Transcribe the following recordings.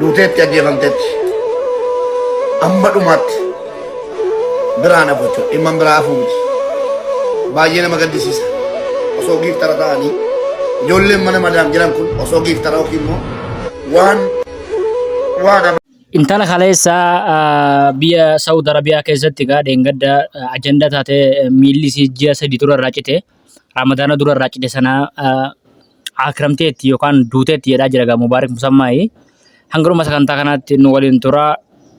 Duuteetti ajjeefamteetti. Amma dhumaatti biraan hafu jechuudha. Dhimma biraa hafuu miti. Baay'ee nama gaddisiisa. Osoo giiftara ta'anii ijoolleen mana madaam jiran kun osoo giiftara yookiin immoo waan waan Intala kaleessa biyya Saawud Arabiyaa keessatti egaa dheengadda ajandaa taatee miilli isii ji'a 3 dura irraa cite Ramadaana dura irraa cite sana akiramteetti yookaan duuteetti jedhaa jira egaa Mubaarik Musammaayi. Hanga dhuma sagantaa kanaatti nu waliin tura.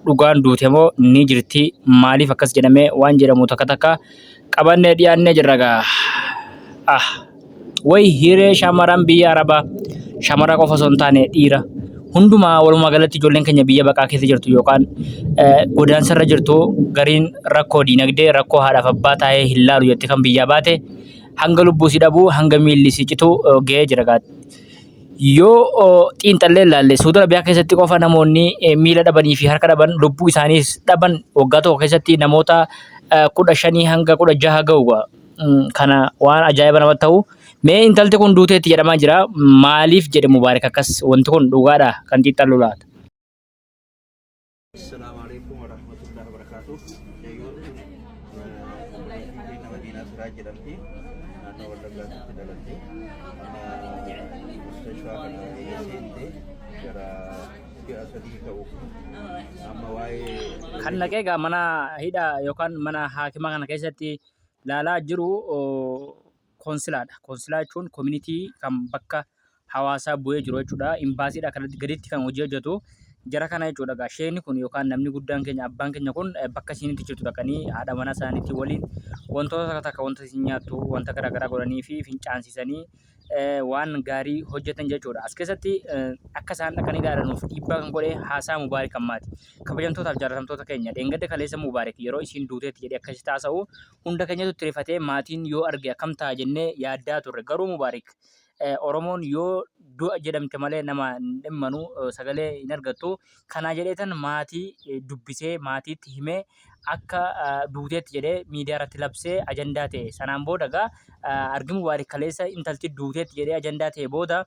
Dhugaan duute moo ni jirti maaliif akkas jedhamee waan jedhamu takka takka qabannee dhiyaannee jirra egaa. Ah. Way hiree shamarran biyya Arabaa shamara qofa osoo hin taane dhiira hundumaa walumaa galatti ijoolleen keenya biyya baqaa keessa jirtu yookaan godaansa irra jirtu gariin rakkoo diinagdee rakkoo haadhaaf abbaa taa'ee hin laalu jettee kan biyyaa baate hanga lubbuu si dhabuu hanga miilli si citu ga'ee jira gaa. Yoo xiinxallee ilaalle Saudi Arabiyaa keessatti qofa namoonni miila dhabanii fi harka dhaban lubbuu isaaniis dhaban waggaa tokko keessatti namoota 15 hanga 16 ga'u. Kana waan ajaa'iba namatti ta'u. Mee intalti kun duuteetti jedhamaa jira. Maaliif jedhe Mubaarik akkas wanti kun dhugaadha kan xiinxallu laata? Assalaamu alaikum warahmatullahi wabarakatuh. Mucayyoon tun obboleettii keenya Madiinaa Siraaj jedhamti. Naannoo Wallaggaatti dhalatte. Amma mustashfaa kana eega seente gara ji'a 3 ta'u. Amma waa'ee Kan naqee egaa mana hidhaa yookaan mana haakimaa kana keessatti laalaa jiru koonsilaadha. Koonsilaa jechuun koominitii kan bakka hawaasaa bu'ee jiru jechuudha. Imbaasiidha kanatti gaditti kan hojii hojjetu jara kana jechuudha. Egaa sheekni kun yookaan namni guddaan keenya abbaan keenya kun bakka isiin itti jirtu dhaqanii haadha manaa isaaniitti waliin wantoota takka takka wanta isin nyaattu wanta garaagaraa godhanii fi fincaansiisanii waan gaarii hojjetan jechuudha. As keessatti akka isaan dhaqanii ilaalan dhiibbaa kan godhe haasaa Mubaarik ammaati. Kabajamtootaaf jaalatamtoota keenya dheengadda kaleessa Mubaarik yeroo isiin duuteetti jedhee akkasitti haasa'u hunda keenyatu itti rifatee maatiin yoo arge akkam ta'a jennee yaaddaa turre. Garuu Mubaarik Oromoon yoo du'a jedhamte malee nama hin dhimmanu sagalee hin argattu. Kanaa jedheetan maatii dubbisee maatiitti himee akka duuteetti jedhee miidiyaa irratti labsee ajandaa ta'e. Sanaan booda egaa argi Mubaarik kaleessa intalti duuteetti jedhee ajandaa ta'e booda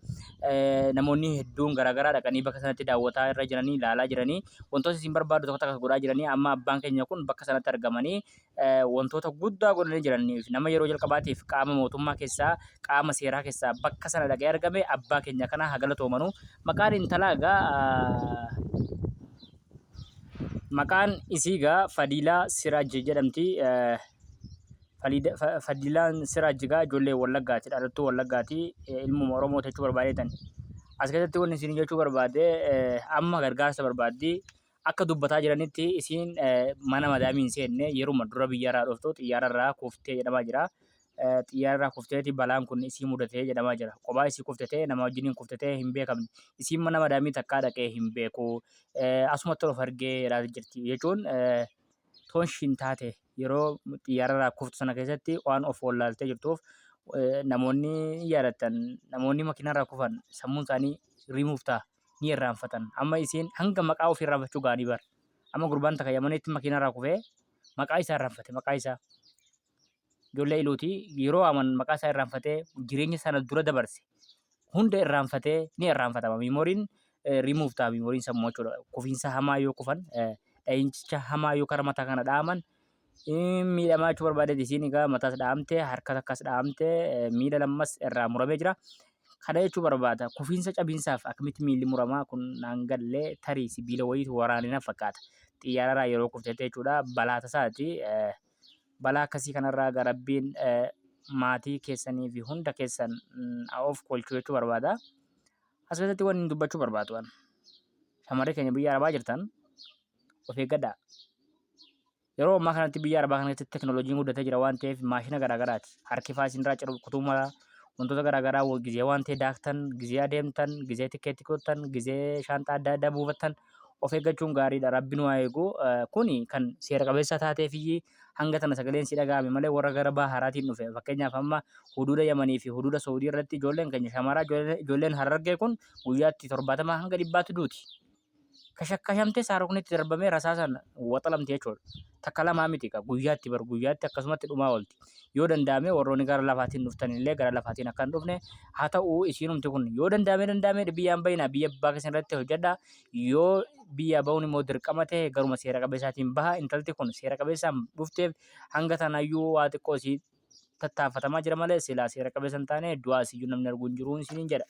namoonni hedduun garaagaraa dhaqanii bakka sanatti daawwataa irra jiranii ilaalaa jiranii wantoota isin barbaadu tokko tokko godhaa jiranii amma abbaan keenya kun bakka sanatti argamanii wantoota guddaa godhanii jiraniif nama yeroo jalqabaatiif qaama mootummaa keessaa qaama seeraa keessaa bakka sana dhaqee argame abbaa keenya kana haa galatoomanu. Maqaan intalaa egaa maqaan isii egaa Fadiilaa Siraaj jedhamti. Fadiilaan Siraaj egaa ijoollee Wallaggaati dhalattuu Wallaggaati ilmuma Oromoo jechuu barbaadeetan. As keessatti wanni isin jechuu barbaade amma gargaarsa barbaaddi. Akka dubbataa jiranitti isiin mana madaamii hin seenne yeruma dura biyyarraa dhuftu xiyyaararraa kuftee jedhamaa jira. Xiyyaararraa kufteeti balaan kun isii mudatee jedhamaa jira. Kophaa isii kufte ta'e nama wajjiniin kufte ta'e hin beekamne. Isiin mana madaamii takkaa dhaqee hin beeku. Asumatti of argee jedhaa jirti jechuun toonshiin taate yeroo xiyyaararraa kuftu sana keessatti waan of wallaaltee jirtuuf namoonni hin yaadattan namoonni makiinarraa kufan sammuun isaanii rimuuf ta'a. ni irraanfatan. Amma isiin hanga maqaa ofii irraanfachuu ga'anii bar. Amma gurbaan takka Yamanitti makiinarraa kufee maqaa isaa irraanfate maqaa isaa. Ijoollee iluuti yeroo waaman maqaa isaa irraanfatee jireenya sana dura dabarse hunda irraanfatee ni irraanfatama. Miimooriin rimuuf ta'a miimooriin sammuu jechuudha. Kufiinsa hamaa yoo kufan dha'iincha hamaa yoo kara mataa kana dha'aman miidhamaa jechuu barbaadeeti isiin egaa mataas dha'amte harka takkas dha'amte miila lammas irraa muramee jira. Kana jechuu barbaada kufiinsa cabiinsaaf akkamitti miilli muramaa kun naan galle tarii sibiila wayiitu waraane na fakkaata. Xiyyaararraa yeroo kuftetti jechuudha balaa tasaati. Balaa akkasii kanarraa egaa rabbiin maatii keessanii fi hunda keessan of kolchuu jechuu barbaada. As keessatti wanni dubbachuu barbaadu an shamarree keenya biyya arabaa jirtan of eeggadhaa. Yeroo ammaa kanatti biyya arabaa kana keessatti teknooloojiin guddatee jira waan ta'eef maashina garaagaraati. Harki faa isinirraa ciru kutuu mala wantoota garaagaraa gizee waan ta'e daaktan, gizee adeemtan, gizee tikkeetti kuttan, gizee shaanxaa adda addaa buufattan of eeggachuun gaariidha. Rabbi nu haa eegu. Kuni kan seera qabeessa taateef iyyii hanga tana sagaleen si dhaga'ame malee warra gara baharaatiin dhufe. Fakkeenyaaf amma huduuda Yamanii fi huduuda Saudii irratti ijoolleen keenya shamaraa ijoolleen Harargee kun guyyaatti 70 hanga 100tti duuti. Kashakkashamtee saarukni itti darbamee rasaasaan waxalamti jechuudha. Takka lamaa miti ka guyyaatti bar guyyaatti akkasumatti dhumaa oolti. Yoo danda'ame warroonni gara lafaatiin dhuftan illee gara lafaatiin akka hin dhufne haa ta'u isiinumti kun yoo danda'ame danda'ame biyyaan bayinaa biyya abbaa keessan irratti hojjedha. Yoo biyyaa bahuun immoo dirqama ta'e garuma seera qabeessaatiin baha. Intalti kun seera qabeessaan dhufteef hanga tanayyuu waa xiqqoo isii tattaafatamaa jira malee silaa seera qabeessa hin taane du'aa isiyyuu namni arguu hin jiru isiniin jedha.